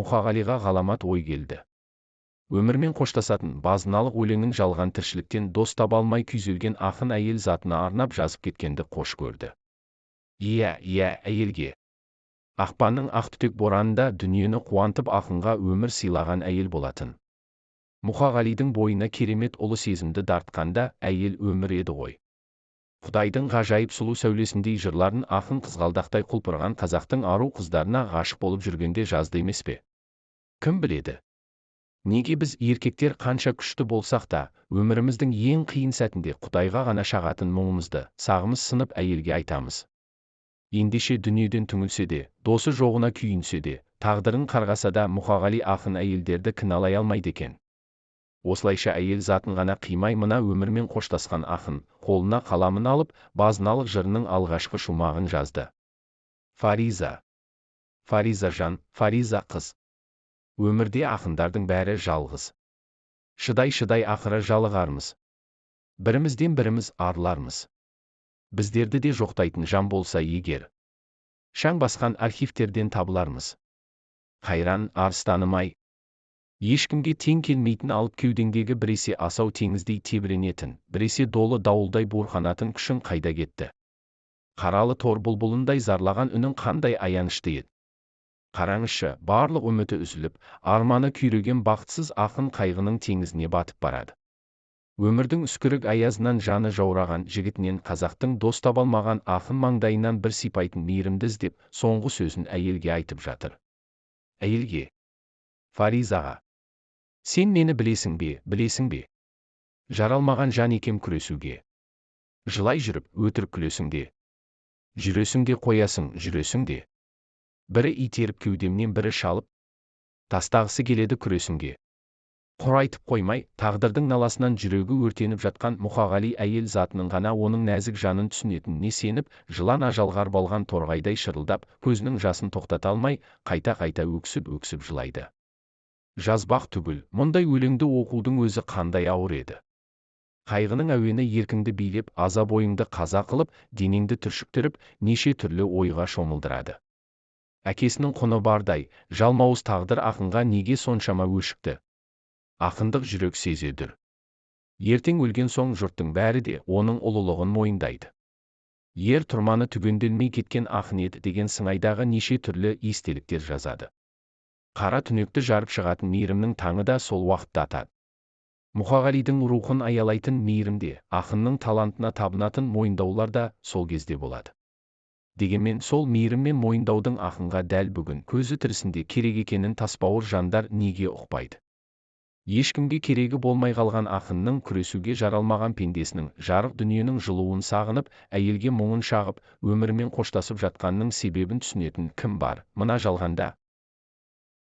Мұқағалиға ғаламат ой келді. Өмірмен қоштасатын базыналық өлеңін жалған тіршіліктен дос таба алмай күйзелген ақын әйел затына арнап жазып кеткенді қош көрді. Иә, иә, әйелге. Ақпанның ақ түтек боранында дүниені қуантып, ақынға өмір сыйлаған әйел болатын. Мұқағалидың бойына керемет ұлы сезімді дартқанда әйел өмір еді ғой. Құдайдың ғажайып сұлу сәулесіндей жырларын ақын қызғалдақтай құлпырған қазақтың ару қыздарына ғашық болып жүргенде жазды емес пе? Кім біледі? Неге біз еркектер қанша күшті болсақ та, өміріміздің ең қиын сәтінде Құдайға ғана шағатын мұңымызды, сағымыз сынып әйелге айтамыз? Ендеше дүниеден түңілсе де, досы жоғына күйінсе де, тағдырын қарғаса да, Мұқағали ақын әйелдерді кінәлай алмайды екен. Осылайша әйел затын ғана қимай мына өмірмен қоштасқан ақын қолына қаламын алып, базыналық жырының алғашқы шумағын жазды. Фариза. Фариза жан, Фариза қыз. Өмірде ақындардың бәрі жалғыз. Шыдай-шыдай ақыры жалығармыз. Бірімізден біріміз арылармыз. Біздерді де жоқтайтын жан болса егер, шаң басқан архивтерден табылармыз. Қайран арыстаным-ай! Ешкімге тең келмейтін алып кеудеңдегі біресе асау теңіздей тебіренетін, біресе долы дауылдай буырқанатын күшің қайда кетті? Қаралы тор бұлбұлындай зарлаған үнің қандай аянышты еді? Қараңызшы, барлық үміті үзіліп, арманы күйреген бақытсыз ақын қайғының теңізіне батып барады. Өмірдің үскірік аязынан жаны жаураған жігітінен қазақтың дос таба алмаған ақын маңдайынан бір сипайтын мейірімді іздеп, соңғы сөзін әйелге айтып жатыр. Әйелге. Фаризаға. Сен мені білесің бе, білесің бе? Жаралмаған жан екем күресуге. Жылай жүріп, өтірік күлесің де. Жүресің де қоясың, жүресің де. Бірі итеріп кеудемнен, бірі шалып, тастағысы келеді күресінге. Құр айтып қоймай, тағдырдың наласынан жүрегі өртеніп жатқан Мұқағали әйел затының ғана оның нәзік жанын түсінетініне сеніп, жылан ажалға арбалған торғайдай шырылдап, көзінің жасын тоқтата алмай, қайта-қайта өксіп-өксіп жылайды. Жазбақ түгіл, мұндай өлеңді оқудың өзі қандай ауыр еді. Қайғының әуені еркіңді билеп, аза бойыңды қаза қылып, денеңді түршіктіріп, неше түрлі ойға шомылдырады. Әкесінің құны бардай, жалмауыз тағдыр ақынға неге соншама өшікті? Ақындық жүрек сезедір. Ертең өлген соң жұрттың бәрі де оның ұлылығын мойындайды. Ер тұрманы түгенделмей кеткен ақын еді деген сыңайдағы неше түрлі естеліктер жазады. Қара түнекті жарып шығатын мейірімнің таңы да сол уақытта атады. Мұқағалидың рухын аялайтын мейірімде, ақынның талантына табынатын мойындаулар да сол кезде болады. Дегенмен сол мейірім мен мойындаудың ақынға дәл бүгін көзі тірісінде керек екенін тасбауыр жандар неге ұқпайды? Ешкімге керегі болмай қалған ақынның, күресуге жаралмаған пендесінің жарық дүниенің жылуын сағынып, әйелге мұңын шағып, өмірімен қоштасып жатқанының себебін түсінетін кім бар мына жалғанда?